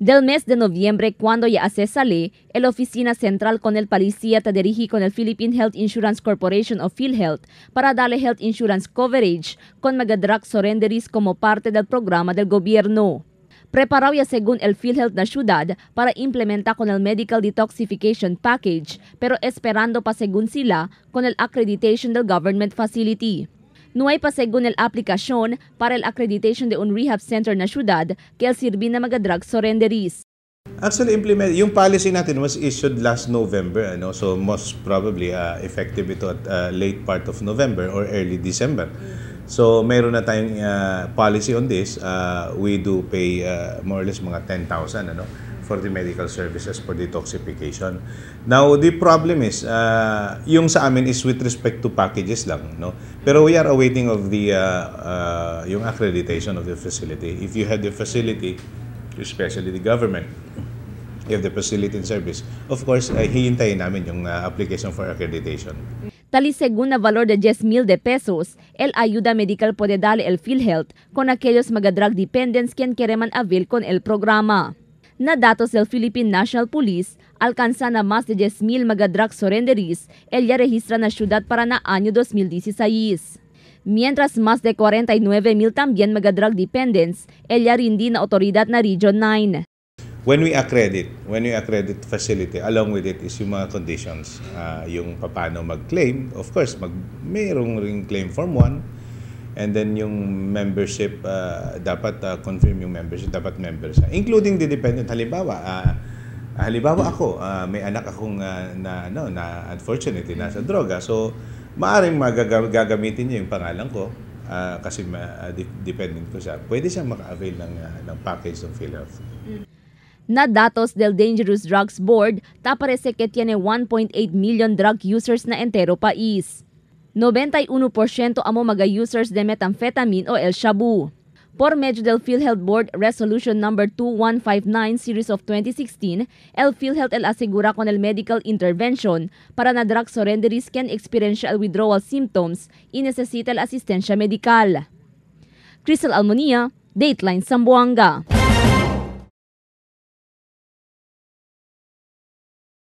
Del mes de noviembre, cuando ya se sale, el oficina central con el policía te dirige con el Philippine Health Insurance Corporation o PhilHealth para darle health insurance coverage con mga drug surrenderies como parte del programa del gobierno. Preparado ya según el PhilHealth na ciudad para implementar con el Medical Detoxification Package, pero esperando pa según sila con el accreditation del government facility. No hay pa según el aplicación para el accreditation de un rehab center na ciudad que el sirbi na mga drug surrenderies. Actually, implement yung policy natin was issued last November, ano? So most probably effective ito at late part of November or early December. So meron na tayong policy on this. We do pay more or less mga 10,000, ano, for the medical services for detoxification. Now, the problem is, yung sa amin is with respect to packages lang, no? Pero we are awaiting of the yung accreditation of the facility. If you have the facility, especially the government, you have the facility and service, of course, hihintayin namin yung application for accreditation. Tal y según a valor de 10 mil de pesos, el ayuda medical puede darle el PhilHealth con aquellos mga drug dependents quien quereman avail con el programa. Na datos del Philippine National Police, alcanza na más de 10,000 mga drug surrenderies, el ya registra na ciudad para na año 2016. Mientras más de 49,000 también mga drug dependents, el ya rindi na autoridad na Region 9. When we accredit facility, along with it is yung mga conditions, yung paano mag-claim. Of course, mayroong ring claim form 1, and then yung membership, dapat confirm yung membership, dapat member siya. Including the dependent. Halimbawa ako, may anak akong na, ano, na unfortunately nasa droga. So, maaaring gagamitin niya yung pangalan ko kasi dependent ko siya. Pwede siya maka-avail ng package ng PhilHealth. Na datos del Dangerous Drugs Board, ta parece que tiene 1.8 million drug users na entero país. 91% amo mga users de methamphetamine o el shabu. Por medio del PhilHealth Board Resolution Number 2159 Series of 2016, el PhilHealth el asegura con el medical intervention para na drug surrenderies can experience el withdrawal symptoms y necesita la asistencia medical. Crystal Almonia, Dateline Zamboanga.